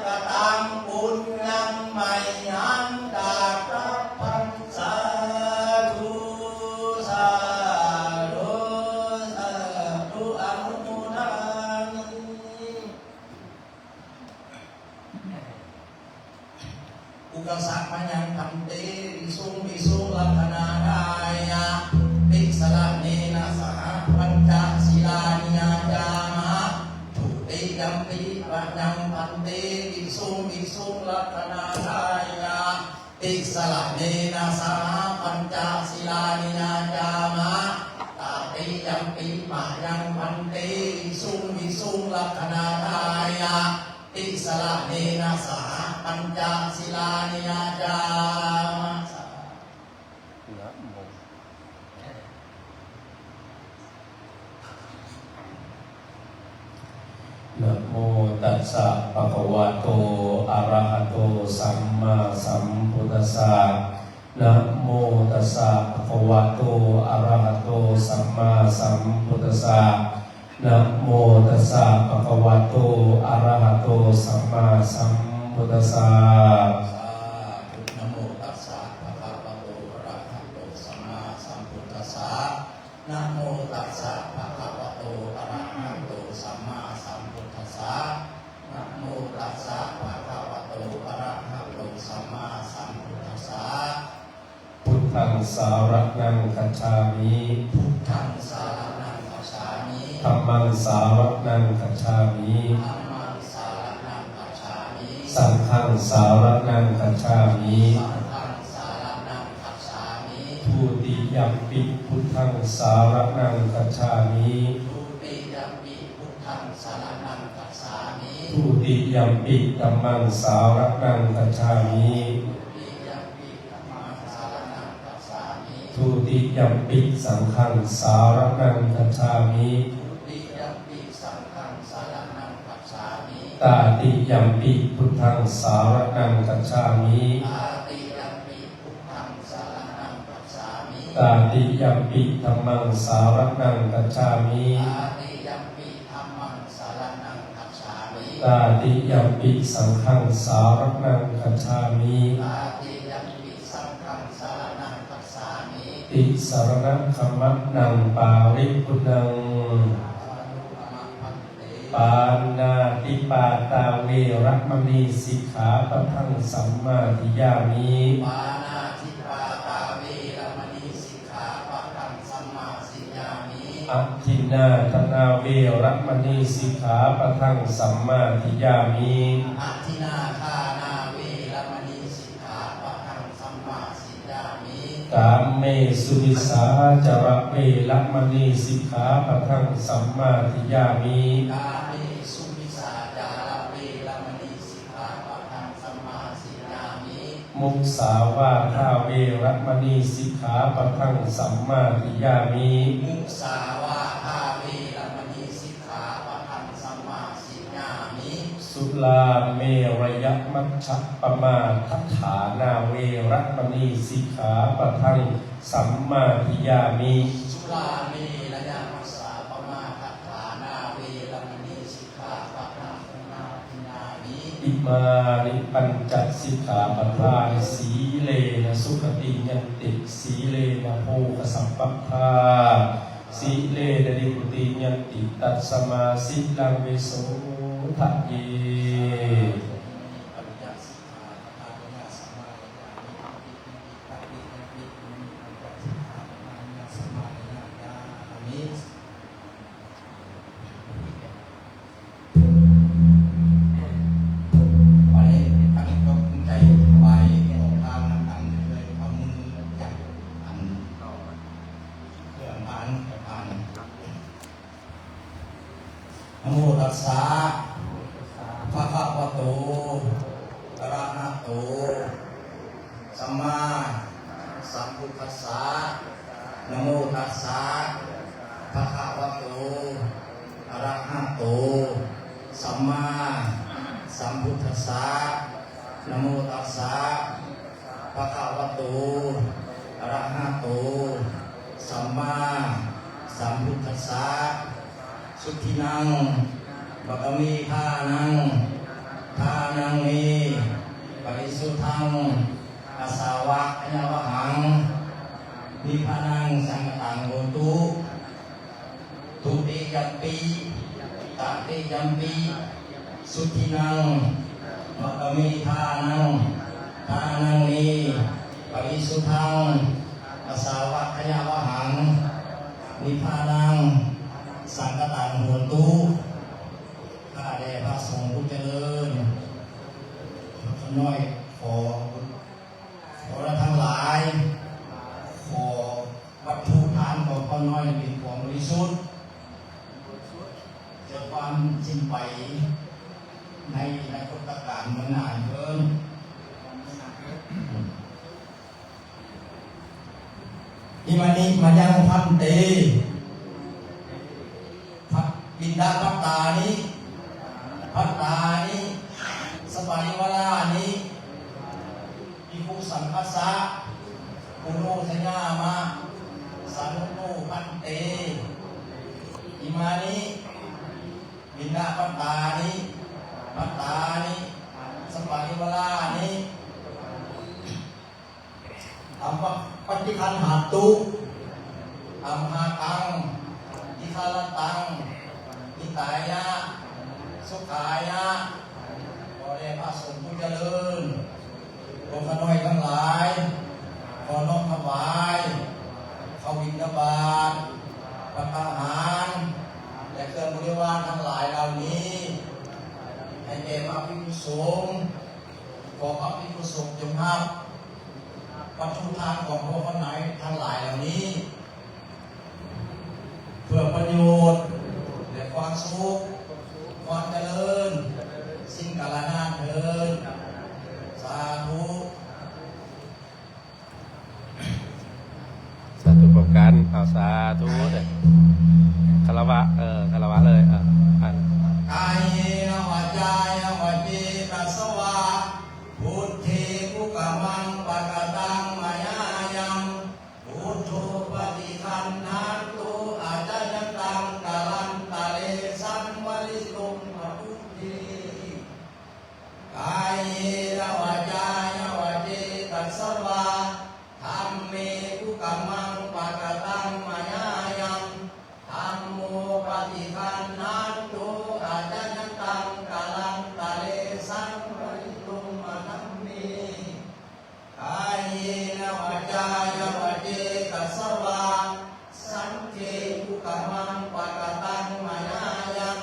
ກະຕັງປຸນຍັງໄມຫັງຕາກັບພັງ ສາທຸ ສາທຸ ສາທຸ ອະນຸໂມທາມິ ອຸກະສະມະຍັງພັນເຕ ວິສຸງວິສຸງລັກຂະນາທາຍະ ຕິສະລະເນນະສະຫະ ປັນຈະສີລານິຍາຈາມະ ທຸຕິຍຳປິມະຍັງພັນເຕ ວິສຸງວິສຸງລັກຂະນາທາຍະ ຕິສະລະເນນະສະຫະ ປັນຈະສີລານິຍາຈາມະ ຕະຕິຍຳປິມະຍັງພັນເຕ ວິສຸງວິສຸງລັກຂະນາທາຍະ ຕິສະລະເນນະສະຫະ ປັນຈະສີລານິຍາຈາມະ ສາທຸ ນະໂມ ນະໂມຕັດສະ ພະຄະວະໂຕ ອະລະຫະໂຕ ສຳມາສຳພຸດທັດສະ ນະໂມຕັດສະ ພະຄະວະໂຕ ອະລະຫະໂຕ ສຳມາສຳພຸດທັດສະ ນະໂມຕັດສະ ພະຄະວະໂຕ ອະລະຫະໂຕ ສຳມາສຳພຸດທັດສະ ສາທຸ ນະໂມຕັດສະ ພະຄະວະໂຕ ອະລະຫະໂຕ ສຳມາສຳພຸດທັດສະ ນະໂມຕັດສະ ພະຄະວະໂຕ ອະລະຫະໂຕ ສຳມາສຳພຸດທັດສະ ນະໂມຕັດສະ ພະຄະວະໂຕ ອະລະຫະໂຕ ສຳມາສຳພຸດທັດສະ ພຸດທັງສາລະນັງຄັດສາມິ ພຸດທັງສາລະນັງຄັດສາມິ ທຳມັງສາລະນັງຄັດສາມິ ທຳມັງສາລະນັງຄັດສາມິ ສັງຄັງສາລະນັງຄັດສາມິ ສັງຄັງສາລະນັງຄັດສາມິ ທຸຕິຍຳປິ ພຸດທັງສາລະນັງຄັດສາມິ ທຸຕິຍຳປິ ພຸດທັງສາລະນັງຄັດສາມິ ທຸຕິຍຳປິ ທຳມັງສາລະນັງຄັດສາມິ ທຸຕິຍຳປິ ທຳມັງສາລະນັງຄັດສາມິ ທຸຕິຍຳປິ ສັງຄັງສາລະນັງຄັດສາມິ ທຸຕິຍຳປິ ສັງຄັງສາລະນັງຄັດສາມິ ຕະຕິຍຳປິ ພຸດທັງສາລະນັງຄັດສາມິ ຕະຕິຍຳປິ ພຸດທັງສາລະນັງຄັດສາມິ ຕະຕິຍຳປິ ທຳມັງສາລະນັງຄັດສາມິ ຕະຕິຍຳປິ ທຳມັງສາລະນັງຄັດສາມິ ຕະຕິຍຳປິ ສັງຄັງສາລະນັງຄັດສາມິ ຕະຕິຍຳປິ ສັງຄັງສາລະນັງຄັດສາມິ ຕິສະລະນະຄະມະນັງປາລິປຸນນັງ ສາທຸ ອະມະພັນເຕ ປານາຕິປາຕາ ເວລະມະນີ ສິກຂາປະທັງ ສຳມາທິຍາມິ ປານາທິປາຕາ ເວລະມະນີ ສິກຂາປະທັງ ສຳມາທິຍາມິ ອະທິນນາທານາ ເວລະມະນີ ສິກຂາປະທັງ ສຳມາທິຍາມິ ອະທິນນາທານາ ເວລະມະນີ ສິກຂາປະທັງ ສຳມາທິຍາມິ ກາເມສຸມິດສາຈາລະ ເວລະມະນີ ສິກຂາປະທັງ ສຳມາທິຍາມິ ກາເມສຸມິດສາຈາລະ ເວລະມະນີ ສິກຂາປະທັງ ສຳມາທິຍາມິ ມຸສາວາທາ ເວລະມະນີ ສິກຂາປະທັງ ສຳມາທິຍາມິ ມຸສາວາທາ ເວລະມະນີ ສິກຂາປະທັງ ສຳມາທິຍາມິ ສຸລາເມລະຍະມັດຊະປະມາທັດຖານາ ເວລະມະນີ ສິກຂາປະທັງ ສຳມາທິຍາມິ ສຸລາເມລະຍະມັດຊະປະມາທັດຖານາ ເວລະມະນີ ສິກຂາປະທັງ ສຳມາທິຍາມິ ອິມານິປັນຈະສິກຂາປະທານິ ສີເລນະສຸຂະຕິຍັນຕິ ສີເລນະໂພຄະສັມປະທາ ສີເລນະນິບພຸຕິຍັນຕິ ຕັດສະມາສີລັງວິໂສທະເຍ ປັນຈະສິກຂາປະທານະ ສຳມາທິຍາມິ ບັດນີ້ຕັ້ງອົກຕັ້ງໃຈຖວາຍຂອງທານນຳກັນເລີຍ ເອົາມືຈັບອັນເຄື່ອງພານ ພານ ນະໂມຕັດສະ ພະຄະວະໂຕ ອະລະຫະໂຕ ສຳມາສຳພຸດທັດສະ ນະໂມຕັດສະ ພະຄະວະໂຕ ອະລະຫະໂຕ ສຳມາສຳພຸດທັດສະ ນະໂມຕັດສະ ພະຄະວະໂຕ ອະລະຫະໂຕ ສຳມາສຳພຸດທັດສະ ສຸທິນັງ ບາກະມີທານັງ ທາ ສຸທິນັງ ມັກກະມີທານັງ ທານັງ ນິ ປະລິສຸດທັງ ອາສາວະຂະຍະວະຫັງ ນິພານັງ ສັງຄະຕັງ ໂຫນຕຸ. ຂ້າແດ່ພະສົງຜູ້ຈະເລີນ ຂ້ານ້ອຍຂໍ ຂໍລະທັງຫຼາຍ ຂໍວັດຖຸທານຂອງຂ້ານ້ອຍເປັນຂອງບໍລິສຸດ ຈາກຄວາມສິ້ນໄປໃນອະນາຄົດຕະການເມືອງໜ້າເທີ້ນ. ອິມານິມາຍັງພັນເຕ ພັດ ບິນດາພັດຕານິ ພັດຕານິ ສະປາລິວາລານິ ພິກຂຸສັງຄັດສະ ປຸໂນຊະຍາມະ ສາທຸໂຕ ພັນເຕ ອິມານິ ບິນດາພັດຕານິ ພັດຕານິ ສະປາລິວາລານິ ອຳປະ ປະຕິຄັນຫັດຕຸ ອັມຫະຕັງ ທິຄາລະຕັງ ຫິຕາຍະ ສຸຂາຍະ. ຂໍແດ່ພະສົງຜູ້ຈະເລີນ ພວກຂ້ານ້ອຍທັງຫຼາຍ ຂໍນ້ອມຖວາຍເຂົ້າບິນທະບາດ ພັດຕາຫານ ແລະ ເຄື່ອງບໍລິວານທັງຫຼາຍເຫຼົ່ານີ້ ໃຫ້ແກ່ພະພິກຂຸສົງ. ຂໍພະພິກຂຸສົງຈົ່ງຮັບວັດຖຸທານຂອງພວກຂ້ານ້ອຍທັງຫຼາຍເຫຼົ່ານີ້ ເພື່ອປະໂຫຍດ ແລະ ຄວາມສຸກ ຄວາມຈະເລີນ ສິ້ນກາລະນານເທີ້ນ. ສາທຸ. ສາທຸພ້ອມກັນ ເອົາ ສາທຸເດີ້ ຄາລະວະ ເອີ ຄາລະວະເລີຍ ເອີ ອັນ ກາເຍນະວາຈາຍະວະເຈຕະສະວາ ພຸດເທກຸກະມັງປະກະຕັງມາຍາຍັງ ພຸດໂທປະຕິຄັນທັນຕຸອາຈາຍັນຕັງກາລັນຕະເລສັງວະລິຕຸມມະພຸດເທ ກາເຍນະວາຈາຍະວະເຈຕະສະວາ ທຳເມກຸກະມັງປະກະຕັງມາຍາຍັງ ທຳໂມປະຕິຄັນທັນຕຸອາຈາຍັນຕັງກາລັນຕະເລສັງວະລິຕຸມມະທຳເມ ກາເຍນະວາຈາຍະວະເຈຕະສະວາ ສັງເຄກຸກະມັງປະກະຕັງມາຍາຍັງ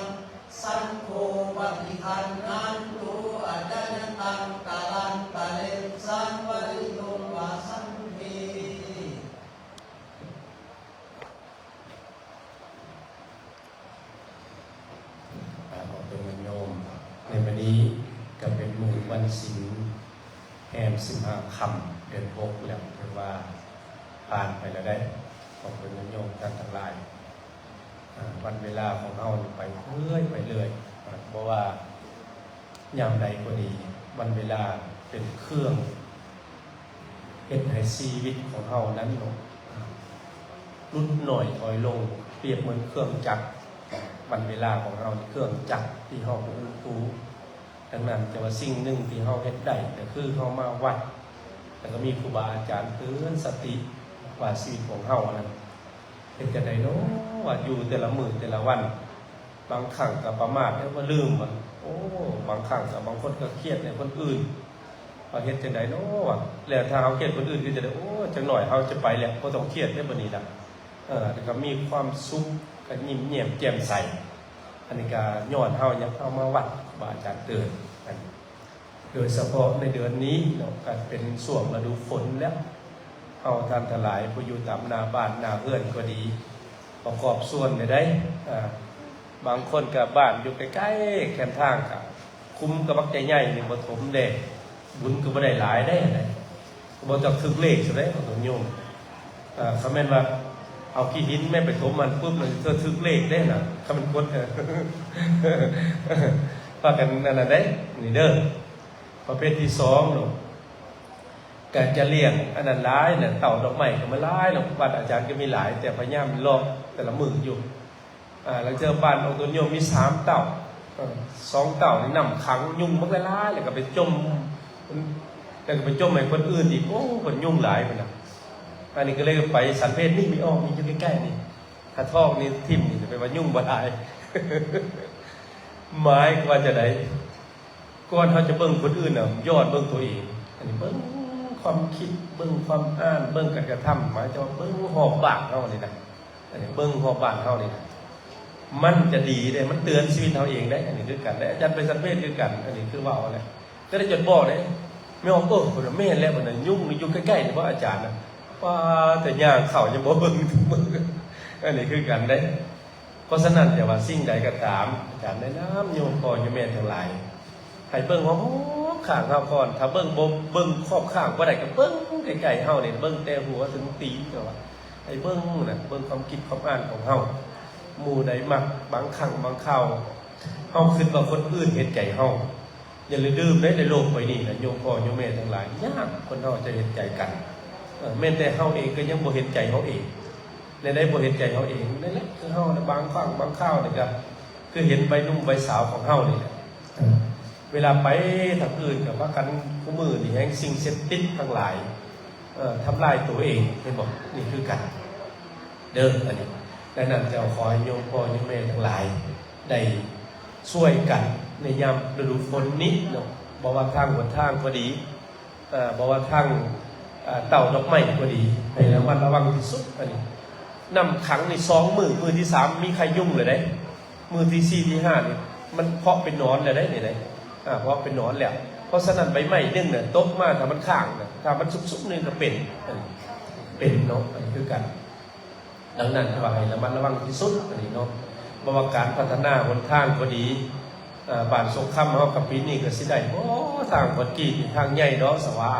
ສັງໂຄປະຕິຄັນທັນຕຸອາຈາຍັນຕັງກາລັນຕະເລສັງວະລິຕຸມມະທັມເມ. ອາ ຂໍເຊີນຍາດໂຍມ ໃນມື້ນີ້ກະເປັນມື້ວັນສິນ ແຮມສິບຫ້າຄ່ຳ ເດືອນຫົກແລ້ວ ຖືວ່າຜ່ານໄປແລ້ວເດ້ ຂອບຄຸນຍາດໂຍມທ່ານທັງຫຼາຍ. ອາ ວັນເວລາຂອງເຮົານີ້ໄປເລື້ອຍ ໄປເລື້ອຍ ອາ ບໍ່ວ່າຍາມໃດກໍດີ ວັນເວລາເປັນເຄື່ອງເຮັດໃຫ້ຊີວິດຂອງເຮົານັ້ນເນາະ ອາ ຫຼຸດໜ້ອຍຖອຍລົງ ປຽບເໝືອນເຄື່ອງຈັກ ວັນເວລາຂອງເຮົານີ້ ເຄື່ອງຈັກທີ່ເຮົາບໍ່ຮູ້ຕົວ. ດັ່ງນັ້ນ ແຕ່ວ່າສິ່ງໜຶ່ງທີ່ເຮົາເຮັດໄດ້ ກໍຄືເຮົາມາວັດ ແລ້ວກໍມີຄູບາອາຈານເຕືອນສະຕິວ່າຊີວິດຂອງເຮົານັ້ນ ເຮັດຈັ່ງໃດເນາະ ວ່າຢູ່ແຕ່ລະມື້ແຕ່ລະວັນ ບາງຄັ້ງກໍປະໝາດ ແລ້ວກໍລືມວ່າ ໂອ້ ບາງຄັ້ງກໍບາງຄົນກໍຄຽດໃນຄົນອື່ນ ວ່າເຮັດຈັ່ງໃດເນາະ ວ່າ ແລ້ວຖ້າເຮົາຄຽດຄົນອື່ນຄືຈັ່ງໃດ ໂອ້ ຈັກໜ້ອຍເຮົາຈະໄປແລ້ວ ບໍ່ຕ້ອງຄຽດເດ້ບັດນີ້ນະ. ເອີ ແລ້ວກໍມີຄວາມສຸກ ກໍຍິ້ມແຍ້ມແຈ່ມໃສ. ອັນນີ້ກໍຍ້ອນເຮົາຍັງເຂົ້າມາວັດ ຄູບາອາຈານເຕືອນ ໂດຍສະເພາະໃນເດືອນນີ້ເນາະ ກໍເປັນຊ່ວງລະດູຝົນແລ້ວ ເຮົາທ່ານທັງຫຼາຍຜູ້ຢູ່ຕາມໜ້າບ້ານໜ້າເຮືອນກໍດີ ປະກອບສ່ວນໄດ້ ເອີ ບາງຄົນກໍບ້ານຢູ່ໃກ້ໆແຄມທາງ ກໍຂຸມກໍບັກໃຫຍ່ໆ ນີ້ບໍ່ຖົມເດ້ ບຸນກໍບໍ່ໄດ້ຫຼາຍເດ້ ກໍບໍ່ຈັກຖືກເລກຊະເດ້ ໂຍມ. ເອີ ຄັນແມ່ນວ່າເອົາຂີ້ຫີນແມ່ໄປຖົມມັນປຶບ ແລ້ວຖືກເລກເດ້ນະ ຄັນແມ່ນກົດ ພາກັນອັນນັ້ນເດ້ ນີ້ເດີ. ປະເພດທີສອງເນາະ ກະຈະລ້ຽງອັນນັ້ນຫຼາຍນະ ເຕົ້າດອກໄມ້ກໍມາຫຼາຍເນາະ ວັດອາຈານກໍມີຫຼາຍ ແຕ່ພະຍາຍາມເລາະແຕ່ລະມື້ຢູ່. ອາ ລາງເທື່ອບ້ານອອກຕົນໂຍມມີສາມເຕົ້າ ເອີ ສອງເຕົ້ານີ້ນ້ຳຂັງ ຍຸງບັກຫຼາຍໆ ແລ້ວກໍໄປຈົມ ແລ້ວກໍໄປຈົມໃຫ້ຄົນອື່ນອີກ ໂອ້ ເພິ່ນຍຸງຫຼາຍພຸ້ນນະ. ອັນນີ້ກໍເລີຍໄປສັນເພດນີ້ ມີອອກນີ້ຢູ່ໃກ້ໆນີ້ ຖ້າທອກນີ້ຖິ້ມນີ້ ແປວ່າຍຸງບໍ່ຫຼາຍ ໝາຍຄວາມວ່າຈັ່ງໃດ? ກ່ອນເຮົາຈະເບິ່ງຄົນອື່ນນະ ຍ້ອນເບິ່ງຕົວເອງ. ອັນນີ້ເບິ່ງຄວາມຄິດ ເບິ່ງຄວາມອ່ານ ເບິ່ງການກະທຳ ໝາຍເຖິງວ່າເບິ່ງຮອບບ້ານເຮົານີ້ນະ. ອັນນີ້ເບິ່ງຮອບບ້ານເຮົານີ້ນະ ມັນຈະດີເດ້ ມັນເຕືອນຊີວິດເຮົາເອງເດ້. ອັນນີ້ຄືກັນເດ້ ອາຈານໄພສານເພດຄືກັນ ອັນນີ້ຄືເວົ້າຫັ້ນແຫຼະ. ກໍໄດ້ຈົດບອກເດ້ ແມ່ອອກ ເອີ ພຸ້ນນະ ແມ່ນແລ້ວ ພຸ້ນນະ ຍຸງຢູ່ໃກ້ໆນີ້ບໍ່ອາຈານນະ ວ່າແຕ່ຍ່າງເຂົ້າຍັງບໍ່ເບິ່ງ ເບິ່ງ ອັນນີ້ຄືກັນເດ້. ເພາະສະນັ້ນ ແຕ່ວ່າສິ່ງໃດກໍຕາມ ອາຈານແນະນຳໂຍມພໍ່ໂຍມແມ່ທັງຫຼາຍ ໃຫ້ເບິ່ງຮອບຂ້າງເຮົາກ່ອນ. ຖ້າເບິ່ງບໍ່ ເບິ່ງຮອບຂ້າງບໍ່ໄດ້ ກໍເບິ່ງໃກ້ໆເຮົານີ້ ເບິ່ງແຕ່ຫົວເຖິງຕີນ ແຕ່ວ່າໃຫ້ເບິ່ງນະ ເບິ່ງຄວາມຄິດຄວາມອ່ານຂອງເຮົາ. ໝູ່ໃດມັກ ບາງຄັ້ງບາງຄາວ ເຮົາຄິດວ່າຄົນອື່ນເຮັດໃຈເຮົາ. ຢ່າລືມເດ້ ໃນໂລກໃບນີ້ນະ ໂຍມພໍ່ໂຍມແມ່ທັງຫຼາຍ ຍາກຄົນເຮົາຈະເຫັນໃຈກັນ. ເອີ ແມ່ນແຕ່ເຮົາເອງກໍຍັງບໍ່ເຫັນໃຈເຮົາເອງ. ແນວໃດບໍ່ເຫັນໃຈເຮົາເອງ? ນັ້ນແຫຼະ ຄືເຮົານະ ບາງຄັ້ງບາງຄາວນີ້ກໍຄືເຫັນໄວໜຸ່ມໄວສາວຂອງເຮົານີ້ແຫຼະ. ເອີ ເວລາໄປທາງອື່ນກໍພາກັນ ຄູ່ມື້ນີ້ແຮ່ງສິ່ງເສບຕິດທັງຫຼາຍ ເອີ ທຳລາຍຕົວເອງ ເຫັນບໍ່? ນີ້ຄືກັນເດີ ອັນນີ້. ດັ່ງນັ້ນ ເຈົ້າຂໍໃຫ້ໂຍມພໍ່ໂຍມແມ່ທັງຫຼາຍ ໄດ້ຊ່ວຍກັນໃນຍາມລະດູຝົນນີ້ເນາະ ບໍ່ວ່າທາງຫົນທາງກໍດີ ເອີ ບໍ່ວ່າທາງ ເອີ ເຕົ້າດອກໄມ້ກໍດີ ໃຫ້ລະມັດລະວັງທີ່ສຸດ. ອັນນີ້ ນ້ຳຂັງນີ້ສອງມື້ ມື້ທີສາມມີໄຂ້ຍຸງແລ້ວເດ້ ມື້ທີສີ່ທີຫ້ານີ້ມັນເພາະໄປນອນແລ້ວເດ້ ນີ້ເດ້ ອາ ເພາະໄປນອນແລ້ວ. ເພາະສະນັ້ນ ໃບໄມ້ໜຶ່ງນະຕົກມາ ຖ້າມັນຄ້າງນະ ຖ້າມັນຊຸກໆນີ້ກໍເປັນ ອັນນີ້ເປັນເນາະ ອັນນີ້ຄືກັນ. ດັ່ງນັ້ນ ວ່າໃຫ້ລະມັດລະວັງທີ່ສຸດ ອັນນີ້ເນາະ ບໍ່ວ່າການພັດທະນາຫົນທາງກໍດີ. ເອີ ບ້ານສົງຄຳເຮົາກໍປີນີ້ກໍຊິໄດ້ບໍ່ ທາງຄອນກຣີດນີ້ ທາງໃຫຍ່ດອກສະຫວາ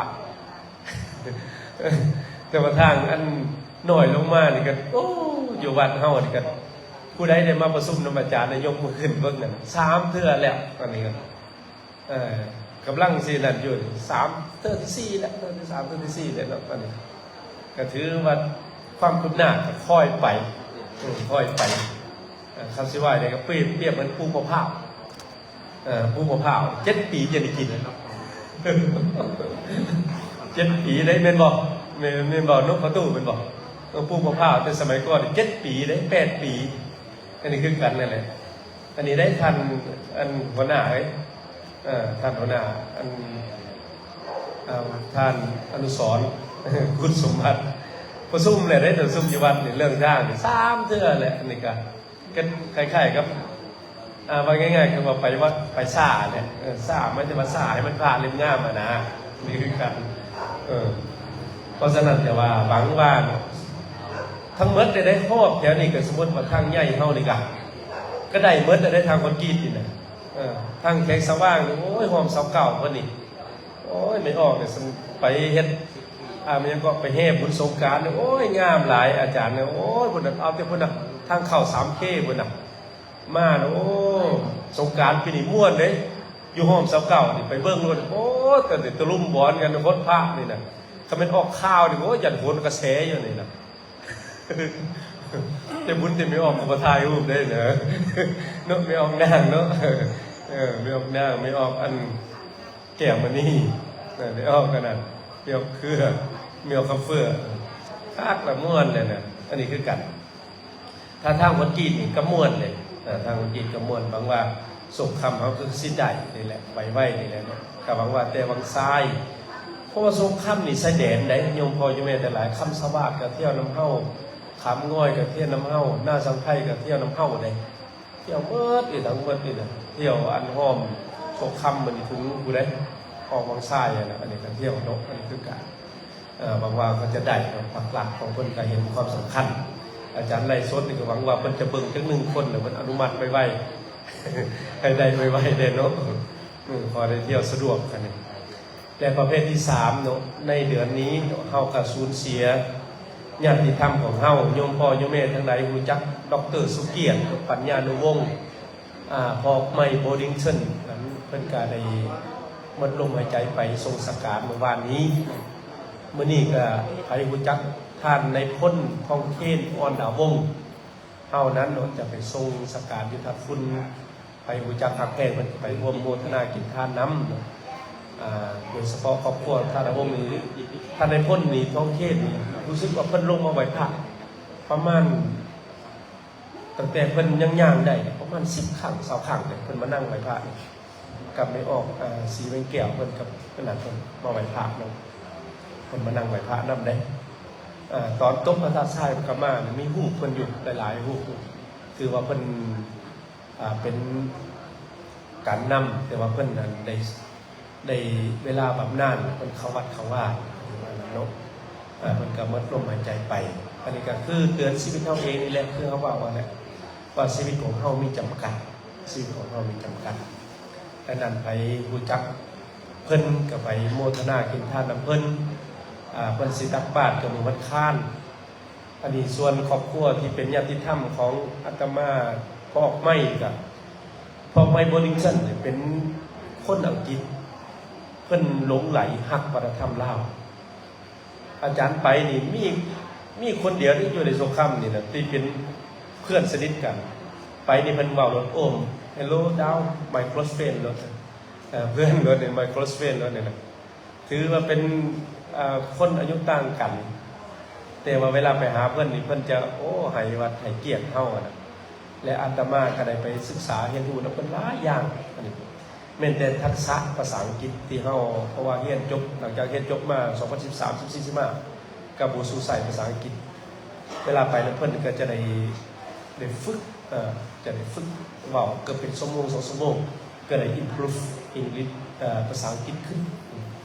ແຕ່ວ່າທາງອັນນ້ອຍລົງມານີ້ກໍ ໂອ້ ຢູ່ວັດເຮົານີ້ກໍ ຜູ້ໃດໄດ້ມາປະຊຸມນຳອາຈານນະ ຍົກມືຂຶ້ນເບິ່ງນັ້ນ ສາມເທື່ອແລ້ວ ອັນນີ້ກໍ ເອີ ກຳລັງຊິນັ້ນຢູ່ ສາມ ເທື່ອທີສີ່ແລ້ວ ເທື່ອທີສາມ ເທື່ອທີສີ່ແລ້ວເນາະ. ອັນນີ້ກໍຖືວ່າຄວາມຄືບໜ້າກໍຄ່ອຍໄປ ເອີ ຄ່ອຍໄປ. ເອີ ຄັນຊິວ່າໄດ້ກໍປຽບ ປຽບເໝືອນປູກມະພ້າວ ເອີ ປູກມະພ້າວເຈັດປີຈັ່ງໄດ້ກິນ ເຈັດປີເດ້ ແມ່ນບໍ່? ແມ່ນ ແມ່ນບໍ່ ນົກປະຕູ ແມ່ນບໍ່? ເອີ ປູກມະພ້າວແຕ່ສະໄໝກ່ອນເຈັດປີເດ້ ແປດປີ. ອັນນີ້ຄືກັນນັ້ນແຫຼະ. ອັນນີ້ໄດ້ທ່ານ ອັນ ຫົວໜ້າເອີຍ ເອີ ທ່ານຫົວໜ້າ ອັນ ເອີ ທ່ານອະນຸສອນ ຄຸນສົມບັດ ປະຊຸມແຫຼະເດ້ ປະຊຸມຢູ່ວັດນີ້ ເລື່ອງທາງນີ້ສາມເທື່ອແຫຼະ. ອັນນີ້ກະ ກະຄ້າຍໆກັບ ອ່າ ວ່າງ່າຍໆ ຄືວ່າໄປວັດ ໄປຊ້າແຫຼະ ເອີ ຊ້າ ໝາຍເຖິງວ່າຊ້າໃຫ້ມັນຜ່ານເລັມງາມຫັ້ນນະ ນີ້ຄືກັນ. ເອີ ເພາະສະນັ້ນ ແຕ່ວ່າຫວັງວ່າ ທັງໝົດໄດ້ຮອບແຖວນີ້ ກໍສົມມຸດວ່າທາງໃຫຍ່ເຮົານີ້ກະ ກໍໄດ້ໝົດໄດ້ ທາງຄອນກຣີດນີ້ນະ ເອີ ທາງແຂວງສະຫວ່າງນີ້ ໂອ້ຍ ຮ່ວມຊາວເກົ້າພຸ້ນນີ້ ໂອ້ຍ ແມ່ອອກນີ້ ໄປເຮັດ ອ່າ ແມ່ນຫຍັງເກາະ ໄປແຫ່ບຸນສົງການນີ້ ໂອ້ຍ ງາມຫຼາຍອາຈານນີ້ ໂອ້ຍ ພຸ້ນນະ ເອົາແຕ່ພຸ້ນນະ ທາງເຂົ້າສາມເຄພຸ້ນນະ ມານະ ໂອ້ ສົງການປີນີ້ມ່ວນເດ້ ຢູ່ຮ່ອມຊາວເກົ້ານີ້ ໄປເບິ່ງໂລດ ໂອ້ ແຕ່ຕະລຸມບອນກັນ ຫົດພະນີ້ນະ ຄັນແມ່ນອອກຂ່າວນີ້ ໂອ້ຍ ຢ້ານໂຫນກະແສຢູ່ນີ້ນະ. ແຕ່ບຸນແຕ່ແມ່ອອກກໍບໍ່ຖ່າຍຮູບໄດ້ເນາະ ເນາະ ແມ່ອອກນາງເນາະ ເອີ ແມ່ອອກນາງ ແມ່ອອກອັນ ແກ້ວມະນີ ແມ່ອອກອັນນັ້ນ ແມ່ອອກເຄືອ ແມ່ອອກຄຳເຟືອ ຄັກລະ ມ່ວນແຫຼະນະ. ອັນນີ້ຄືກັນ ຖ້າທາງຄອນກຣີດນີ້ກໍມ່ວນເດ້ ເອີ ທາງຄອນກຣີດກໍມ່ວນ ຫວັງວ່າສົງຄຳເຮົາຄືຊິໄດ້ນີ້ແຫຼະ ໄວໆນີ້ແຫຼະເນາະ ກໍຫວັງວ່າ ແຕ່ຫວັງຊາຍ ເພາະວ່າສົງຄຳນີ້ຊາຍແດນໃດ໋ ໂຍມພໍ່ໂຍມແມ່ທັງຫຼາຍ ຄຳສະຫວາດກໍທ່ຽວນຳເຮົາ ຂາມງອຍກໍທ່ຽວນຳເຮົາ ນາສັງໄພກໍທ່ຽວນຳເຮົາເດ້ ທ່ຽວໝົດນີ້ ທັງໝົດນີ້ນະ ທ່ຽວອັນຫ້ອມໂຊກຄຳມື້ນີ້ ທຸງຜູ້ໃດ ອອກວັງຊາຍຫັ້ນນະ ອັນນີ້ກໍທ່ຽວເນາະ ອັນນີ້ຄືກັນ. ເອີ ຫວັງວ່າເຂົາຈະໄດ້ເນາະ ປັກຫຼັກຂອງເພິ່ນກໍເຫັນຄວາມສຳຄັນ. ອາຈານໄລຟ໌ສົດນີ້ກໍຫວັງວ່າເພິ່ນຈະເບິ່ງຈັກໜຶ່ງຄົນ ແລ້ວເພິ່ນອະນຸມັດໄວໆ ໃຫ້ໄດ້ໄວໆແດ່ເນາະ ເອີ ພໍໄດ້ທ່ຽວສະດວກ ອັນນີ້. ແລະ ປະເພດທີສາມເນາະ ໃນເດືອນນີ້ເນາະ ເຮົາກໍສູນເສຍຍາດຕິທຳຂອງເຮົາ ໂຍມພໍ່ໂຍມແມ່ທັງຫຼາຍຮູ້ຈັກ ດອກເຕີ ສຸກຽດ ປັນຍານຸວົງ ອາ ພອກໄມ້ ໂບດິງເທິນ ເພິ່ນກໍໄດ້ໝົດລົມຫາຍໃຈໄປສົ່ງສະການມື້ວານນີ້. ມື້ນີ້ກໍໃຜຮູ້ຈັກທ່ານນາຍພົນ ທອງເຄນ ອ່ອນດາວົງ ເຮົານັ້ນເນາະ ຈະໄປສົ່ງສະການຢູ່ທາດຝຸ່ນ. ໃຜຮູ້ຈັກຮັກແພງເພິ່ນກໍໄປຮ່ວມໂມທະນາກິນທານນຳເນາະ ອາ ໂດຍສະເພາະຄອບຄົວທ່ານອາວົງນີ້ ທ່ານນາຍພົນນີ້ ທອງເຄນນີ້ ຮູ້ສຶກວ່າເພິ່ນລົງມາໄຫວ້ພະປະມານ ຕັ້ງແຕ່ເພິ່ນຍັງຍ່າງໄດ້ປະມານສິບຄັ້ງ ຊາວຄັ້ງເດ້ ເພິ່ນມານັ່ງໄຫວ້ພະນີ້. ກັບແມ່ອອກ ເອີ ສີແວງແກ້ວ ເພິ່ນກັບອັນນັ້ນ ເພິ່ນມາໄຫວ້ພະນຳ ເພິ່ນມານັ່ງໄຫວ້ພະນຳເດ້. ເອີ ຕອນຕົບພະທາດຊາຍເພິ່ນກໍມາ ມີຮູບເພິ່ນຢູ່ຫຼາຍໆຮູບ ຖືວ່າເພິ່ນ ອ່າ ເປັນການນຳ ແຕ່ວ່າເພິ່ນນັ້ນໄດ້ ໄດ້ເວລາບຳນານ ເພິ່ນເຂົ້າວັດເຂົ້າວາເນາະ ເພິ່ນກໍໝົດລົມຫາຍໃຈໄປ. ອັນນີ້ກໍຄືເຕືອນຊີວິດເຮົາເອງນີ້ແຫຼະ ຄືເຮົາເວົ້າຫັ້ນແຫຼະ ວ່າຊີວິດຂອງເຮົາມີຈຳກັດ ຊີວິດຂອງເຮົາມີຈຳກັດ. ດັ່ງນັ້ນ ໃຜຮູ້ຈັກເພິ່ນກໍໄປໂມທະນາກິນທານນຳເພິ່ນ ອ່າ ເພິ່ນຊິຕັກບາດກໍມື້ວັນຄານ. ອັນນີ້ສ່ວນຄອບຄົວທີ່ເປັນຍາດຕິທຳຂອງອາດຕະມາ ພໍ່ອອກໄມ້ ກໍ ພໍ່ອອກໄມ້ Boddington ເປັນຄົນອັງກິດ ເພິ່ນຫຼົງໄຫຼຮັກວັດທະນະທຳລາວ. ອາຈານໄປນີ້ມີ ມີຄົນດຽວທີ່ຢູ່ໃນສົງຄາມນີ້ນະ ທີ່ເປັນເພື່ອນສະໜິດກັນ. ໄປນີ້ເພິ່ນເວົ້າໂລດ ໂອ້ Hello Dow, my close friend ໂລດ ເອີ ເພື່ອນໂລດນີ້ my close friend ໂລດນີ້ນະ ຖືວ່າເປັນ ເອີ ຄົນອາຍຸຕ່າງກັນ ແຕ່ວ່າເວລາໄປຫາເພິ່ນນີ້ ເພິ່ນຈະ ໂອ້ ໃຫ້ວັດໃຫ້ກຽດເຮົາຫັ້ນນະ. ແລະອາດຕະມາກໍໄດ້ໄປສຶກສາຮຽນຮູ້ນຳເພິ່ນຫຼາຍຢ່າງ. ອັນນີ້ແມ່ນແຕ່ທັກສະພາສາອັງກິດທີ່ເຮົາ ເພາະວ່າຮຽນຈົບ ຫຼັງຈາກຮຽນຈົບມາ ສອງພັນສິບສາ ສິບສີ່ ສິບຫ້າ ກໍບໍ່ສູ່ໃຊ້ພາສາອັງກິດ. ເວລາໄປນຳເພິ່ນກໍຈະໄດ້ ໄດ້ຝຶກ ເອີ ຈະໄດ້ຝຶກເວົ້າເກືອບເປັນຊົ່ວໂມງ ສອງຊົ່ວໂມງ ກໍໄດ້ improve English ເອີ ພາສາອັງກິດຂຶ້ນ.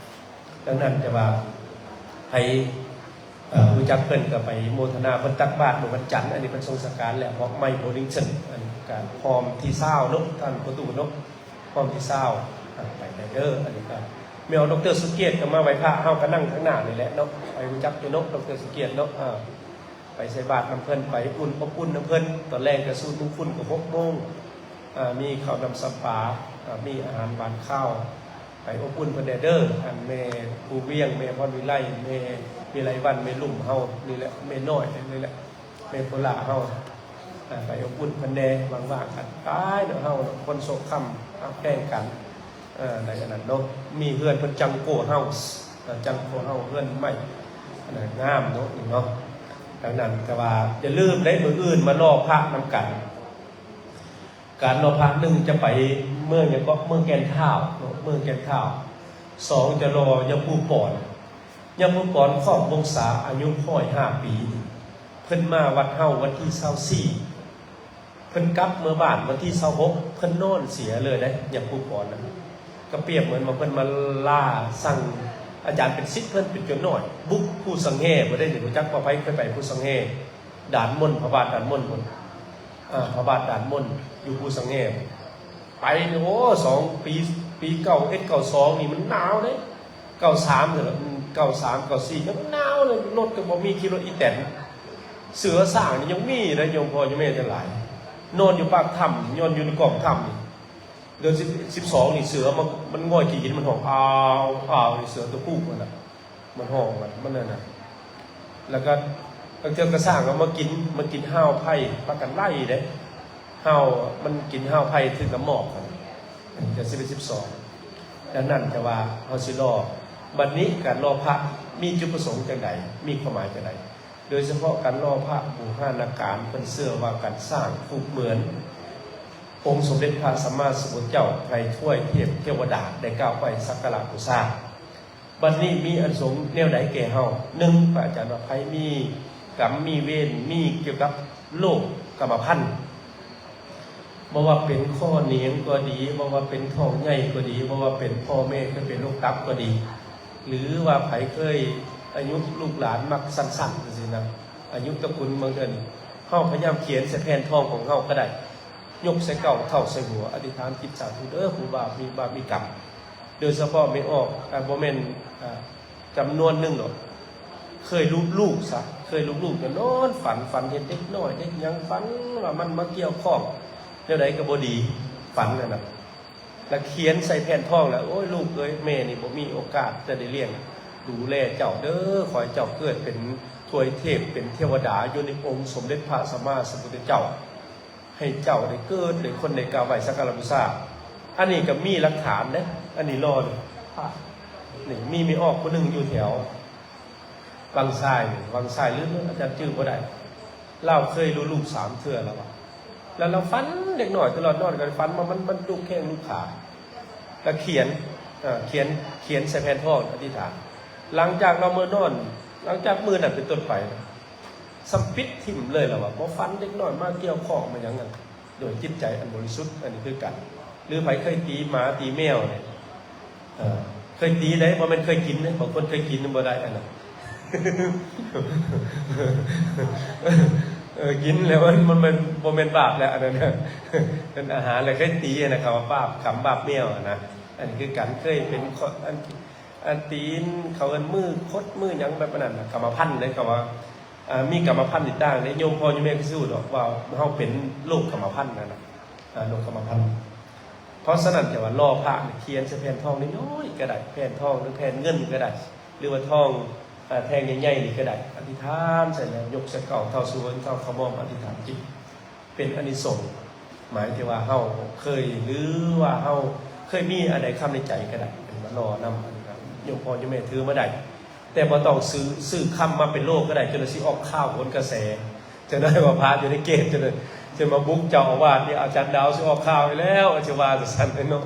ດັ່ງນັ້ນ ແຕ່ວ່າໃຜ ເອີ ຮູ້ຈັກເພິ່ນກໍໄປໂມທະນາ ເພິ່ນຕັກບາດມື້ວັນຈັນ ອັນນີ້ເພິ່ນຊົງສະການແລ້ວ ຮອກໄມ້ Boddington ອັນນີ້ກໍຮອມທີຊາວເນາະ ທ່ານພໍ່ຕູ້ເນາະ ຮອມທີຊາວ ອ່າ ໄປໄດ້ເດີ. ອັນນີ້ກໍແມ່ອອກ ດຣ ສຸກຽດ ກໍມາໄຫວ້ພະ ເຮົາກໍນັ່ງຂ້າງໜ້ານີ້ແຫຼະເນາະ ໃຜຮູ້ຈັກຢູ່ເນາະ ດຣ ສຸກຽດເນາະ ອ່າ ໄປໃສ່ບາດນຳເພິ່ນ ໄປອຸ່ນ ອົບອຸ່ນນຳເພິ່ນ. ຕອນແລງກໍສູດມຸງຄຸນກໍຫົກໂມງ ອ່າ ມີເຂົ້ານ້ຳຊຳປາ ອ່າ ມີອາຫານຫວານຄາວ ໄປອົບອຸ່ນເພິ່ນແດ່ເດີ. ອັນແມ່ພູວຽງ ແມ່ພອນວິໄລ ແມ່ວິໄລວັນ ແມ່ລຸ່ມເຮົານີ້ແຫຼະ ແມ່ນ້ອຍນີ້ແຫຼະ ແມ່ໂພລາເຮົາ ອ່າ ໄປອົບອຸ່ນເພິ່ນແດ່ ວ່າງໆກັນໄປເນາະ ເຮົາເນາະ ຄົນໂສກຄຳຮັກແພງກັນ ເອີ ໃນອັນນັ້ນເນາະ. ມີເຮືອນເພິ່ນ Jungle House ເອີ Jungle House ເຮືອນໄມ້ ອັນນັ້ນງາມເນາະ ນີ້ເນາະ. ດັ່ງນັ້ນ ແຕ່ວ່າຢ່າລືມເດ້ ມື້ອື່ນມາຫຼໍ່ພະນຳກັນ. ການຫຼໍ່ພະ ໜຶ່ງ ຈະໄປເມືອງຫຍັງເກາະ ເມືອງແກ່ນທ້າວເນາະ ເມືອງແກ່ນທ້າວ. ສອງ ຈະຫຼໍ່ຍາປູ່ປອນ ຍາປູ່ປອນ ຄອກວົງສາ ອາຍຸຮ້ອຍຫ້າປີ ເພິ່ນມາວັດເຮົາວັນທີຊາວສີ່ ເພິ່ນກັບເມືອບ້ານວັນທີຊາວຫົກ ເພິ່ນນອນເສຍເລີຍເດ້ ຍາປູ່ປອນນະ. ກໍປຽບເໝືອນວ່າເພິ່ນມາລ່າສັ່ງອາຈານເປັນສິດເພິ່ນເປັນໂຈນນ້ອຍ ບຸກພູສັງແຮບໍ່ໄດ້ ຮູ້ຈັກບໍ່? ໃຜເຄີຍໄປພູສັງແຮ? ດ່ານມົນ ພະບາດດ່ານມົນພຸ້ນ ເອີ ພະບາດດ່ານມົນ ຢູ່ພູສັງແຮ. ໄປນີ້ ໂອ້ ສອງປີ ປີເກົ້າເອັດ ເກົ້າສອງນີ້ມັນໜາວເດ້ ເກົ້າສາມເທື່ອລະ ເກົ້າສາມ ເກົ້າສີ່ ຍັງໜາວເລີຍ ລົດກໍບໍ່ມີ ຂີ່ລົດອີແຕນ. ເສືອສ້າງນີ້ຍັງມີເດ້ ໂຍມພໍ່ໂຍມແມ່ທັງຫຼາຍ ນອນຢູ່ປາກຖ້ຳ ນອນຢູ່ໃນກ້ອງຖ້ຳນີ້. ເດືອນສິບ ສິບສອງນີ້ ເສືອມັນ ມັນງ່ອຍຂີ້ຫີນ ມັນຮ້ອງ ອາວ ອາວ ນີ້ ເສືອຕົວຜູ້ຫັ້ນນະ ມັນຮ້ອງ ມັນ ມັນນັ້ນນະ. ແລ້ວກໍບາງເທື່ອກໍສ້າງກໍມາກິນ ມາກິນຮາວໄຟ ພາກັນໄລ່ເດ້ ຮາວ ມັນກິນຮາວໄຟຖືກນ້ຳໝອກຫັ້ນ ເດືອນສິບເອັດ ສິບສອງ. ດັ່ງນັ້ນ ຈະວ່າເຮົາຊິຫຼໍ່ ບັດນີ້ການຫຼໍ່ພະມີຈຸດປະສົງຈັ່ງໃດ? ມີຄວາມໝາຍຈັ່ງໃດ? ໂດຍສະເພາະການຫຼໍ່ພະບູຮານາການ ເພິ່ນເຊື່ອວ່າການສ້າງຮູບເໝືອນອົງສົມເດັດພະສຳມາສຳພຸດທະເຈົ້າ ໃຫ້ທວາຍເທບເທວະດາໄດ້ກາບໄຫວ້ສັກກາລະບູຊາ. ບັດນີ້ມີອານິສົງແນວໃດແກ່ເຮົາ? ໜຶ່ງ ພະອາຈານວ່າ ໃຜມີກຳມີເວນ ມີກ່ຽວກັບໂລກກຳມະພັນ ບໍ່ວ່າເປັນຂໍ້ໜຽງກໍດີ ບໍ່ວ່າເປັນທ້ອງໃຫຍ່ກໍດີ ບໍ່ວ່າເປັນພໍ່ແມ່ເຄີຍເປັນໂລກຕັບກໍດີ ຫຼືວ່າໃຜເຄີຍອາຍຸລູກຫຼານມັກສັ້ນໆ ຈັ່ງຊີ້ນະ ອາຍຸຕະກຸນບາງເທື່ອນີ້ ເຮົາພະຍາຍາມຂຽນໃສ່ແຜ່ນທອງຂອງເຮົາກໍໄດ້ ຍົກໃສ່ເກົ້າເທົ່າໃສ່ຫົວ ອະທິຖານຈິດສາທຸເດີ ຜູ້ບາບມີບາບມີກຳ. ໂດຍສະເພາະແມ່ອອກ ອາ ບໍ່ແມ່ນ ອາ ຈຳນວນໜຶ່ງດອກ ເຄີຍລູບລູກຊະ ເຄີຍລູບລູກກໍນອນຝັນ ຝັນເຫັນເດັກນ້ອຍເຮັດຫຍັງ ຝັນວ່າມັນມາກ່ຽວຂ້ອງແນວໃດກໍບໍ່ດີ ຝັນນັ້ນນະ ແລ້ວຂຽນໃສ່ແຜ່ນທອງແລ້ວ ໂອ້ຍ ລູກເອີຍ ແມ່ນີ້ບໍ່ມີໂອກາດຈະໄດ້ລ້ຽງດູແລເຈົ້າເດີ ຂໍໃຫ້ເຈົ້າເກີດເປັນທວາຍເທບ ເປັນເທວະດາຢູ່ໃນອົງສົມເດັດພະສຳມາສຳພຸດທະເຈົ້າ ໃຫ້ເຈົ້າໄດ້ເກີດ ໃຫ້ຄົນໄດ້ກາບໄຫວ້ສັກກາລະບູຊາ. ອັນນີ້ກໍມີຫຼັກຖານເດ້ ອັນນີ້ຫຼໍ່ນີ້ ພະ ນີ້ມີແມ່ອອກຜູ້ໜຶ່ງຢູ່ແຖວວັງຊາຍນີ້ ວັງຊາຍ ຫຼືອາຈານຈື່ບໍ່ໄດ້ ລາວເຄີຍລູບລູກສາມເທື່ອແລ້ວວ່າ ແລ້ວລາວຝັນເດັກນ້ອຍຕະຫຼອດ ນອນກໍຝັນວ່າມັນ ມັນລູບແຂ້ງລູບຂາ ກະຂຽນ ເອີ ຂຽນ ຂຽນໃສ່ແຜ່ນທອງອະທິຖານ. ຫຼັງຈາກລາວເມືອນອນ ຫຼັງຈາກມື້ນັ້ນເປັນຕົ້ນໄປ ສ່ຳປິດຖິ້ມເລີຍລະວ່າ ບໍ່ຝັນເດັກນ້ອຍມາກ່ຽວຂ້ອງມາຫຍັງນັ້ນ ດ້ວຍຈິດໃຈອັນບໍລິສຸດ. ອັນນີ້ຄືກັນ ຫຼືໃຜເຄີຍຕີໝາຕີແມວນີ້ ເອີ ເຄີຍຕີໄດ໋ ບໍ່ແມ່ນເຄີຍກິນເດ້. ບາງຄົນເຄີຍກິນບໍ່ໄດ້ອັນນັ້ນ ເອີ ກິນແລ້ວມັນ ມັນ ມັນບໍ່ແມ່ນບາບແລ້ວອັນນັ້ນນະ ເປັນອາຫານແລ້ວເຄີຍຕີຫັ້ນນະ ເຂົາວ່າບາບກຳບາບແມວຫັ້ນນະ. ອັນນີ້ຄືກັນ ເຄີຍເປັນ ອັນ ອັນຕີນ ເຂົາເອີ້ນມືຄົດມືຫຍັງແບບນັ້ນນະ ກຳມະພັນເດ້. ເຂົາວ່າ ເອີ ມີກຳມະພັນອີກຕ່າງເດ້. ໂຍມພໍ່ໂຍມແມ່ຄືຊິຮູ້ດອກວ່າເຮົາເປັນໂລກກຳມະພັນຫັ້ນນະ ເອີ ໂລກກຳມະພັນ. ເພາະສະນັ້ນຈະວ່າຫຼໍ່ພະນີ້ຂຽນໃສ່ແຜ່ນທອງນ້ອຍໆກະໄດ້ ແຜ່ນທອງ ຫຼືແຜ່ນເງິນກະໄດ້ ຫຼືວ່າທອງ ເອີ ແທ່ງໃຫຍ່ໆນີ້ກະໄດ້ ອະທິຖານໃສ່ແລ້ວ ຍົກໃສ່ເກົ້າເທົ່າສູງ ເກົ້າຂະໝໍ້ ອະທິຖານຈິດ ເປັນອານິສົງ. ໝາຍເຖິງວ່າເຮົາເຄີຍ ຫຼືວ່າເຮົາເຄີຍມີອັນໃດຄຳໃນໃຈກະໄດ້ ເປັນມາຫຼໍ່ນຳ ໂຍມພໍ່ໂຍມແມ່ຖືມາໄດ້. ແຕ່ບໍ່ຕ້ອງຊື້ ຊື້ຄຳມາເປັນໂລກະໄດ້ ຈົນວ່າຊິອອກຂ່າວໂຫນກະແສ. ຈັກໜ້ອຍວ່າພະຢູ່ໃນເກດ ຈົນ ຈົນມາບຸກເຈົ້າອາວາດນີ້ ອາຈານດາວຊິອອກຂ່າວອີກແລ້ວ ຊິວ່າຈັ່ງຊັ້ນເນາະ.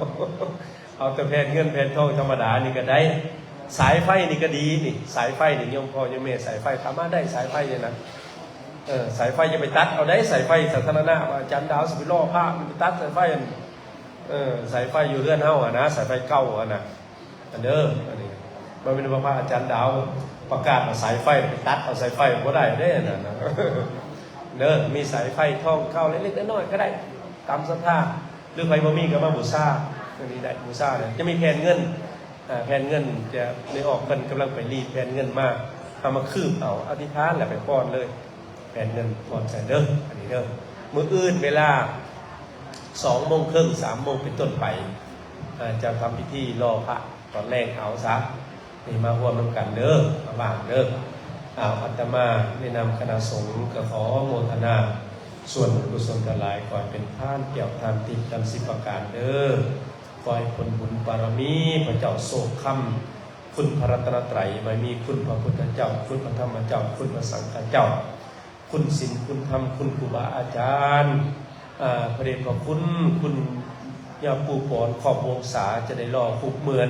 ເອົາແຕ່ແຜ່ນເງິນແຜ່ນທອງທຳມະດານີ້ກະໄດ້. ສາຍໄຟນີ້ກະດີນີ້ ສາຍໄຟນີ້ ໂຍມພໍ່ໂຍມແມ່ ສາຍໄຟ ຖ້າມາໄດ້ສາຍໄຟນີ້ນະ ເອີ ສາຍໄຟຢ່າໄປຕັດເອົາໄດ໋ ສາຍໄຟສາທາລະນະ ວ່າອາຈານດາວຊິໄປຫຼໍ່ພະ ມັນໄປຕັດສາຍໄຟ ເອີ ສາຍໄຟຢູ່ເຮືອນເຮົາຫັ້ນນະ ສາຍໄຟເກົ່າຫັ້ນນະ. ອັນເດີ ອັນນີ້ບໍ່ແມ່ນວ່າພະອາຈານດາວປະກາດວ່າສາຍໄຟ ໄປຕັດເອົາສາຍໄຟ ບໍ່ໄດ້ເດ້ ອັນນັ້ນນະ ເດີ. ມີສາຍໄຟທອງຄຳເລັກໆນ້ອຍໆກະໄດ້ ຕາມສັດທາ ຫຼືໃຜບໍ່ມີກະມາບູຊາ ອັນນີ້ໄດ້ ບູຊາໄດ້. ຈະມີແຜ່ນເງິນ ອາ ແຜ່ນເງິນຈະໄດ້ອອກ ເພິ່ນກຳລັງໄປລີດແຜ່ນເງິນມາ ເອົາມາຄືບເອົາ ອະທິຖານແລ້ວໄປປ້ອນເລີຍ ແຜ່ນເງິນປ້ອນໃສ່ເດີ. ອັນນີ້ເດີ ມື້ອື່ນເວລາສອງໂມງເຄິ່ງ ສາມໂມງເປັນຕົ້ນໄປ ອາ ຈະທຳພິທີຫຼໍ່ພະຕອນແລງເອົາຊະ. ນີ້ມາຮ່ວມນຳກັນເດີ ມາຫວ່າງເດີ. ເອົາ ອາດຕະມາໃນນາມຄະນະສົງກະຂໍໂມທະນາສ່ວນກຸສົນທັງຫຼາຍ ຂໍໃຫ້ເປັນທານແກ້ວທານທິບທັງສິບປະການເດີ. ຂໍໃຫ້ຜົນບຸນບາລະມີພະເຈົ້າໂຊກຄຳ ຄຸນພະລັດຕະນະໄຕ ບາລະມີຄຸນພະພຸດທະເຈົ້າ ຄຸນພະທຳມະເຈົ້າ ຄຸນພະສັງຄະເຈົ້າ ຄຸນສິນ ຄຸນທຳ ຄຸນຄູບາອາຈານ ອາ ພະເດດພະຄຸນ ຄຸນຍາປູ່ປອນ ຂອບວົງສາ ຈະໄດ້ຫຼໍ່ຮູບເໝືອນ.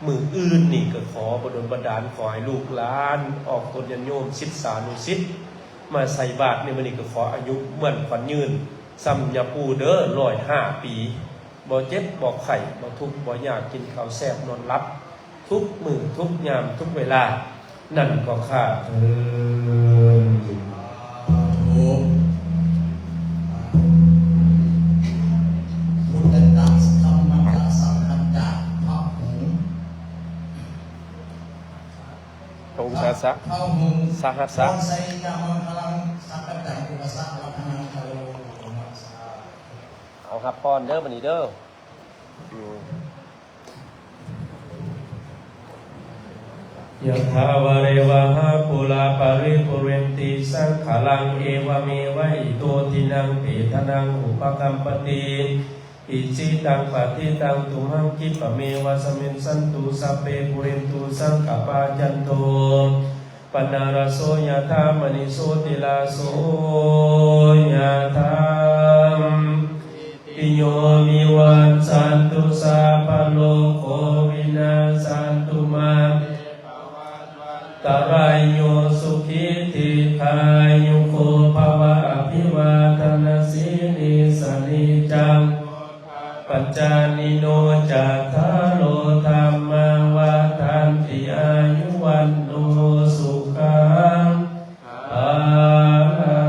ມື້ອື່ນນີ້ກະຂໍບັນດົນບັນດານ ຂໍໃຫ້ລູກຫຼານອອກຕົນຍາດໂຍມ ສິດສານຸສິດ ມາໃສ່ບາດໃນມື້ນີ້ ກະຂໍອາຍຸໝັ້ນຂວັນຍືນສ່ຳຍາປູ່ເດີ ຮ້ອຍຫ້າປີ ບໍ່ເຈັບບໍ່ໄຂ້ ບໍ່ທຸກບໍ່ຍາກ ກິນເຂົ້າແຊບນອນຫຼັບ ທຸກມື້ທຸກຍາມທຸກເວລາ ນັ້ນກໍຂ້າເທີ້ນ. ສາທຸ ພຸດທັນຕະ ທຳມັນຕະ ສັງຄັນຕະ ພະຫຸ ຕຸງສະສະ ພະຫຸ ສະຫັດສະ ພອນໄຊຍະມັງຄະລັງ ສັກກະຈັງ ອຸກະສະ ລັກຂະນັງ ຄາໂລ ເອົາ ຮັບພອນເດີ ບາດນີ້ເດີ. ອືມ ຍະຖາ ວາລິວະຫາ ປູລາ ປະລິປູເຣນຕິ ສັງຂະລັງ ເອວະເມວະ ອິໂຕ ທິນັງ ເປຕານັງ ອຸປະກັບປະຕິ ອິຊິຕັງ ປະຕິຕັງ ຕຸມຫັງ ຄິປະເມວະ ສະມິຊສັນຕຸ ສັບເປ ປູເຣນຕຸ ສັງກະປາ ຈັນໂທ ປະນະລະໂສ ຍະຖາ ມະນີ ໂຊຕິລາໂສ ຍະຖາ ຕິໂຍ ວິວັດສັນຕຸ ສັບພະໂລໂຄ ວິນາສັນຕຸ ມາ ຕະລາໂຍ ສຸຂີ ດີຄາຍຸໂກ ພະວະ ອະພິວາທະນະສີລິສະນິຈຈັງ ປັດຈາຍິໂນ ຈັດຖາໂລ ທຳມາ ວັດທັນຕິ ອາຍຸ ວັນໂນ ສຸຂັງ ພະລັ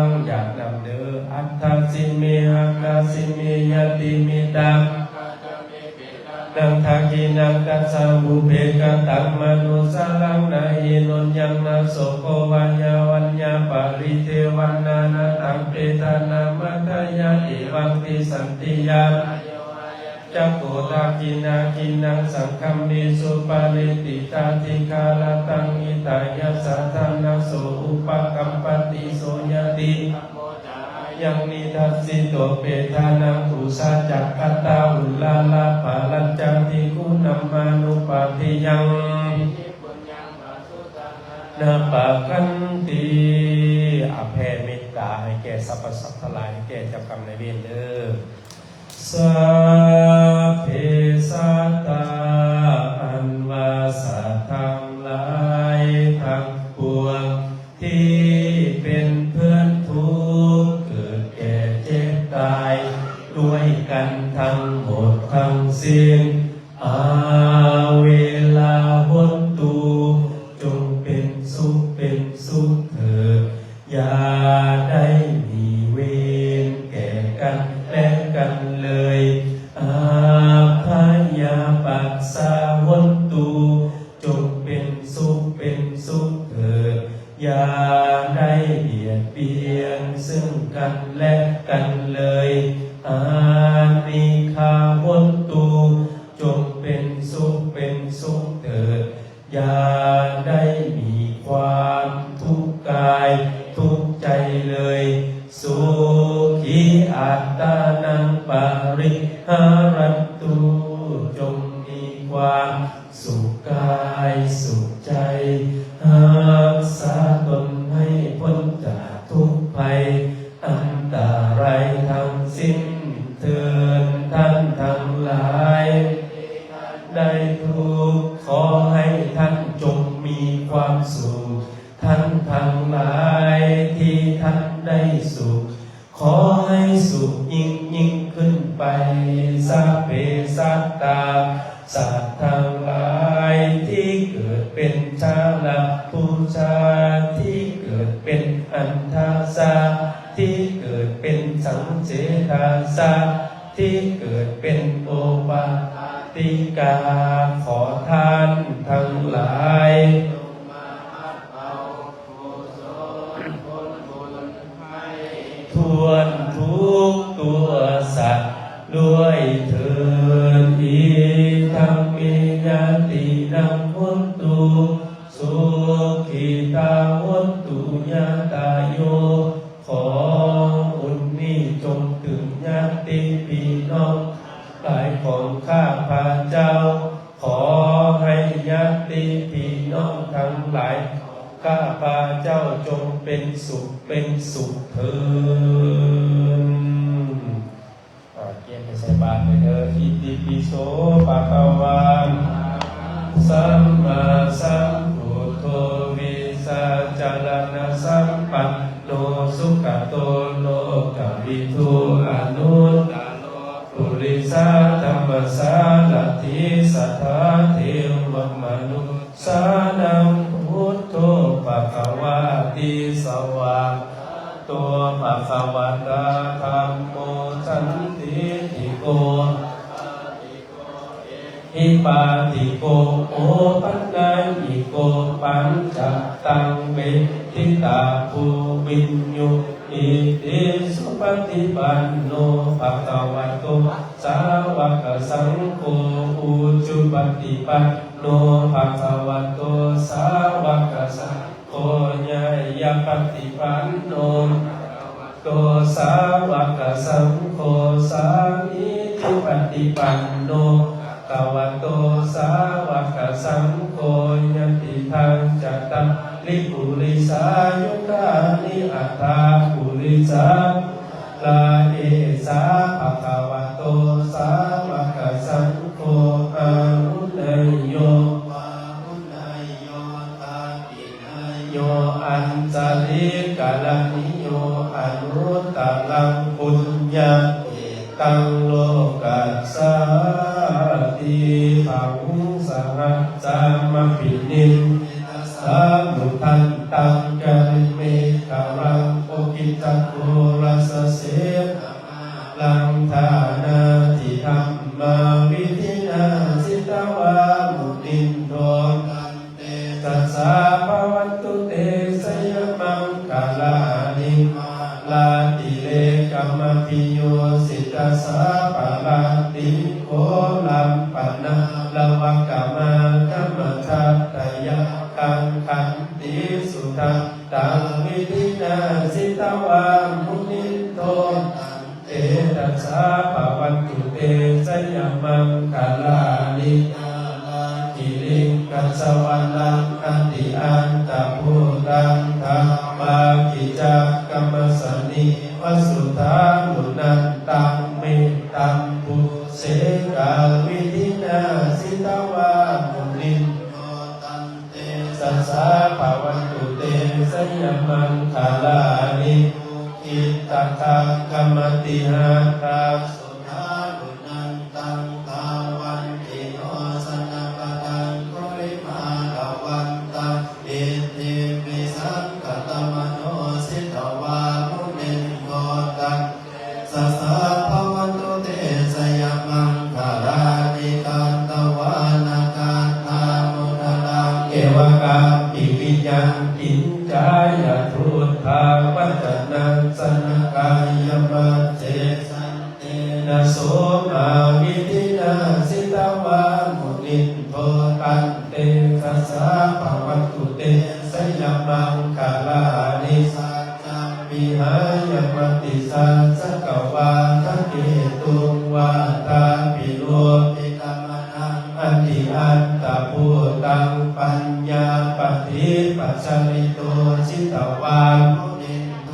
ງ. ຢາກນຳເດີ ອັດຖະສິເມ ອັກຂະສິເມ ຍະຕິມິຕັງ ນັງ ທັກຂິນັງ ກັດສະ ບຸບເພ ກະຕັງ ມະນຸດສານັງ ນະຫິ ໂນນຍັງ ນະໂສໂກ ວາຍາວັນຍາ ປະລິເທວະນາ ນະຕັງ ເປທານັງ ມັດທະຍາ ເອວັງ ຕິສັນຕິຍາ ຈັກໂກ ທັກຂິນາຂິນັງ ສັງຄຳເມ ສຸປະລິຕິຕາທິກາລະຕັງ ຫິຕາຍະສາທາ ນະໂສ ອຸປະກັບປະຕິ ໂສ ຍະຕິ ຍັງນິທັດສິໂຕ ເປທານັງ ປູຊາຈັກກະຕາ ອຸລາລາ ພະລັນຈາ ທິກຂຸນຳມານຸປາທິຍັງ ນາປະກັນຕິ. ອາ ແຜ່ເມດຕາໃຫ້ແກ່ສັບພະສັດທັງຫຼາຍ ໃຫ້ແກ່ເຈົ້າກຳນາຍເວນເດີ. ສາເພ ສາ ໂຫນຕຸ ຈົ່ງເປັນສຸກເປັນສຸກເທີດ ຢ່າໄດ້ບຽດບຽນເຊິ່ງກັນແລະກັນເລີຍ ອານິກຂາ ໂຫນຕຸ ຈົ່ງເປັນສຸກເປັນສຸກເທີດ ຢ່າໄດ້ມີຄວາມທຸກກາຍທຸກໃຈເລີຍ ສຸຂີອັດຕານັງປະລິຫາຣັນຕຸ ຈົ່ງມີຄວາມສຸກກາຍສຸກໃຈ ຮັກສາຕົນໃຫ້ພົ້ນຈາກທຸກໄພ ອັນຕະລາຍທັງສິ້ນເທີ້ນ ທ່ານທັງຫຼາຍ ໄດ້ທຸກ ຂໍໃຫ້ທ່ານຈົ່ງມີຄວາມສຸກ ທ່ານທັງຫຼາຍທີ່ທ່ານໄດ້ສຸກ ຂໍໃຫ້ສຸກຍິ່ງໆຂຶ້ນໄປ ສັບເພສັດຕາ ສັດທັງຫຼາຍທີ່ເກີດເປັນຊາລະປູຊາ ທີ່ເກີດເປັນອັນທະຊາ ທີ່ເກີດເປັນສັງເສທາຊາ ທີ່ເກີດເປັນໂອປາຕິກາ ຂໍທ່ານທັງຫຼາຍ ຖ້ວນທຸກຕົວສັດດ້ວຍເທີ້ນ ອິທັງເມຍະຕິນັງ ໂຫນຕຸ ສຸຂີຕາ ໂຫນຕຸຍະຕາໂຍ ຂໍບຸນນີ້ຈົ່ງເຖິງຍາດຕິພີ່ນ້ອງ ຫຼາຍຂອງຂ້າພະເຈົ້າ ຂໍໃຫ້ຍາດຕິພີ່ນ້ອງທັງຫຼາຍ ຂ້າພະເຈົ້າຈົ່ງເປັນສຸກເປັນສຸກເທີ້ນ ອາ ກຽມໄປໃສ່ບາດເດີ. ອິຕິປິໂສ ພະຄະວາ ສຳມາສຳພຸດໂທ ວິຊາຈາລະນະສຳປັນໂນ ສຸກະໂຕ ໂລກະວິທູ ອະນຸດຕະໂລ ປຸລິສະທຳມະສາລະຖິ ສັດຖາເທວະມະນຸດສານັງ ພຸດໂທ ພະຄະວາຕິ ສະຫວາກຂາໂຕ ພະຄະວະຕາ ທຳໂມ ສັນທິຕິໂກ ຫິປາທິໂກ ໂອປັນນະຍິໂກ ປັນຈະຕັງ ເວທິຕາ ພູວິນຍູ ອິຕິສຸປະຕິປັນໂນ ພະຄະວະໂຕ ສາວະກະສັງໂຄ ອຸຈຸປະຕິປັນໂນ ພະຄະວະໂຕ ສາວະກະສັງໂຄ ຍາຍະປະຕິປັນໂນ ໂຕ ສາວະກະສັງໂຄ ສາມີທິປະຕິປັນໂນ ພະຄະວະໂຕ ສາວະກະສັງໂຄ ຍະຕິທັງ ຈະຕາລິ ປຸລິສາຍຸການິ ອັດຖາ ປຸລິສາ ລາ ເອສາ ພະຄະວະໂຕ ສາວະກະສັງໂຄ ອາຫຸເນຍໂຍ ວາຫຸເນຍໂຍ ຕາປິ ເນຍໂຍ ອັນຈະລີກະລະນິໂຍ ອະນຸດຕະລັງ ປຸນຍະເຂດຕັງ ໂລກັດສາຕິ ພະຫຸງສະຫັດສາມະພິນິມມິຕະສານຸທັນຕັງ ກະລິເມຂະລັງ ໂອກິດຕະໂກລະສະເສນະມາລັງ ທານາທິທຳມາວິທິນາ ສິດຕະວາມຸນິນໂທ ເຕຊະສາ ພະວັນຕຸ ເຕຊະຍະມັງຄະລານິ ມາລາຕິເລກະມະພິໂຍ ສິດຕະສາ ປະລັດຕິໂກ ລຳປະນາລະວະກະມາຄະມະທັດຕະຍາ ຄັງຂັນຕິສຸທັນຕັງ ວິທິນາ ສິດຕະວາມຸນິນໂທ ເຕຊະສາ ພະວັນຕຸ ເຕຊະຍະມັງຄະລານິ ນາລາຄິລິງກະຊະວະລັງ ອະຕິອັນຕະພູຕັງ ທາວາກິຈັກກະມະສະນີ ວະສຸທານຸນັນຕັງ ເມຕຕັມພູເສກາ ວິທິນາ ສິດຕະວາມຸນິນໂທ ຕັນ ເຕຊະສາ ພະວັນຕຸ ເຕຊະຍະມັງຄະລານິ ໂອຄິດຕະຄັງຄະມະຕິຫັດຖາ ສຸທານຸນັນຕັງ ທາວັນຕິໂນ ຊະນະປະທັງ ກຸລິມາລະວັນຕະ ອິດທິພິສັງຄະຕະມະໂນ ສິດຕະວາມຸນິນໂທ ຕັນ ເຕຊະສາ ພະວັນຕຸ ເຕຊະຍະມັງຄະລານິ ກາຕະວາ ເອວະກຳປິວິຍັງ ກິນຈາຍະທຸດທາວັດຕະນັງ ສະນະກາຍະມັດເຈ ສັນເຕນະໂສມາວິທິນາ ສິດຕະວາມຸນິນໂທ ຕັນເຕຊະສາພະວັດຖຸເຕ ໄຊຍະມັງຄະລານິ ສັກຈັງວິຫາຍະມະຕິສັດສະກະວາທະເກຕຸງ ວາທາພິໂລພິຕະມະ ອະຕິອັດຕະພູຕັງ ປັນຍາປະທິປັດສະລິໂຕ ຈິດຕະວາມຸນິນໂທ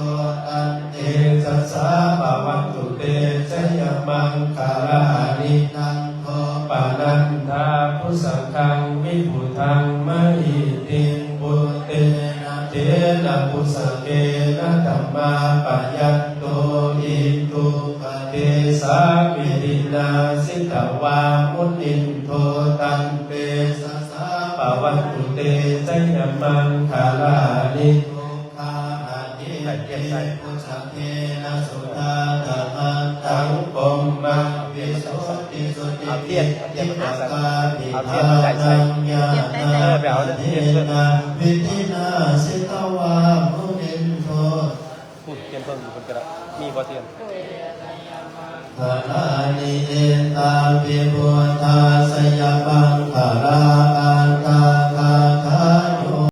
ຕັນເຕຊະສາພະວັດຖຸເຕ ໄຊຍະມັງຄະລານິ ນັນໂທປະນັນທາ ປຸສະກັງວິພຸດທັງ ມະຫິຕິງ ປຸດເຕນະ ເຕນະ ປຸສະເກນະ ທຳມາປະຍັນໂຕ ອິດຖຸປະເດຊາວິທິນາ ສິດຕະວາມຸນິນໂທ ຕັນເຕຊະສາພະວັດຖຸເຕ ໄຊຍະມັງຄະລານິ ທຸກຂາອະທິເຕ ປຸສະເກນະ ສຸດທາທະມັດຕັງ ພົມມັງວິສຸດທິ ເອົາທຽນ ເອົາທຽນມາໃສ່ ເອົາທຽນມາໃສ່ ເອົາທຽນມາໃສ່ ເອີ ໄປເອົາທຽນເພິ່ນ ວິທີນາ ສິດຕະວາ ມຸນິນໂທ ຜູ້ທຽນເພິ່ນຢູ່ເພິ່ນກໍໄດ້ ມີບໍ່ທຽນ ຄາລານິ ເອຕາປິ ພຸດທາສະຍະມະ